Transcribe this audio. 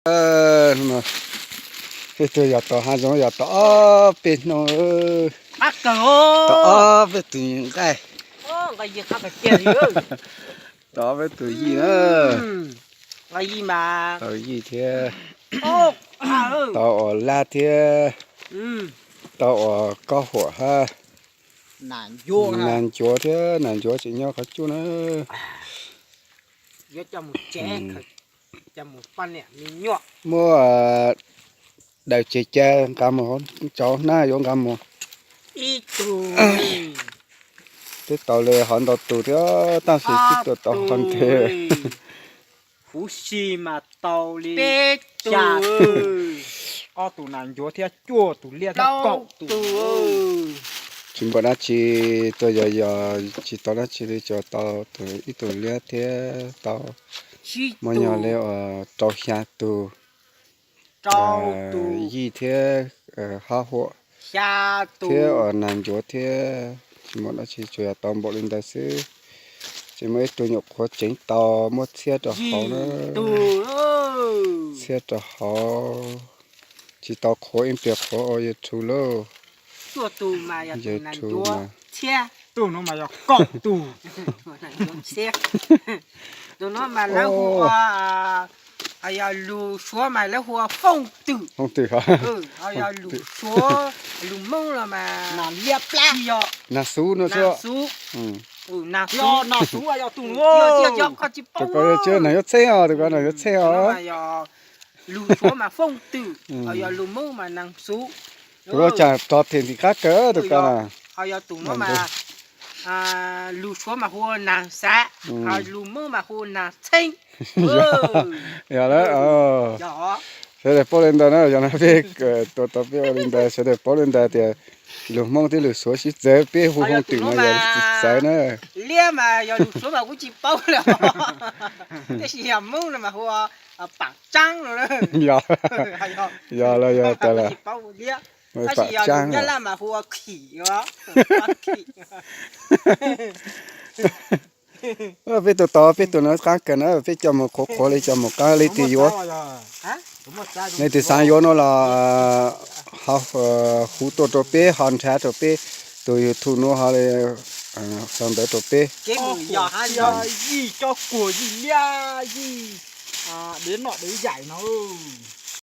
Peb tug yog tau hav zoov yog tau ob peb hnub, tau ob peb tug nqaij, tau ob peb tug yij na, tau yij thiab, tau ua lab thiab, tau ua kaub huam hab, nas ncuav thiab, nas ncuav tseem nyob qhov cuaj na. Muab daws tseg ca nqa mus, tso hnab yuav nqa mus. Twb tau li hov ntau tus thiab, tab sis twb tuaj tau hov ntev. Huv si mas tau li peb tus, ob tus nas ncuav thiab cuaj tus liab thiab kaum tus. Tsis npaum dab tsi, tuaj yos yos tsis tau dab tsi li, tsuas tau ib tug liab thiab tau, muaj nyuag li rau xya tus, yij thiab, hab huam thiab, nas ncuav thiab, tsis npaum dab tsi, tsuas yog tau npaum li ntawd xwb. Tseem muaj ib tug nyuam qhuav tseev tau, muab txhiab rau hauv na, txhiab rau hauv, tsis tau qhuav ib pliag qhuav ua YouTube lauj. Tug no mas yog kaum tus. Tus no mas lawv hu ua, yog lus Suav mas lawv hu ua fooj twm. Fooj twm, yog lus Suav, lus Hmoob los mas nas liab plab, yog nas xuv no, nas xuv. Nas xuv yog tus, yog koj tsis paub, nas yuav txheeb os, tus ko nas yuav txheeb os. Lus Suav mas fooj twm, yog lus Hmoob mas nas xuv. Tus ko cas rog them tim qab kawg tus ko na. Ho yog tus no mas lus Suav mas hu ua nas xav, ho lus Hmoob mas hu ua nas txheeb. Yog lawm, sawv daws paub li ntawd na, yog no peb tuaj tau peb ua li ntawd, sawv daws paub li ntawd tias lus Hmoob thiab lus Suav sib txawv, peb hu fooj twm mas yog tsis txawv na. Liab mas yog lus Suav mas kuv tsis paub lawm, tab sis yog Hmoob no mas hu ua pam tsaab no. Yog los yog tas lawm, pam tsaab. Peb tus tau, peb tus no qaab kawg na, peb coj mus qhuav qhuav li, coj mus qaab li tis yuav. Leej twg xaav yuav no los ho hu tuaj rau peb, ho nrhav rau peb tus YouTube no ho li, sau ntawv rau peb. Yij coj kuag, yij liab, yij dev noj dev yaim no.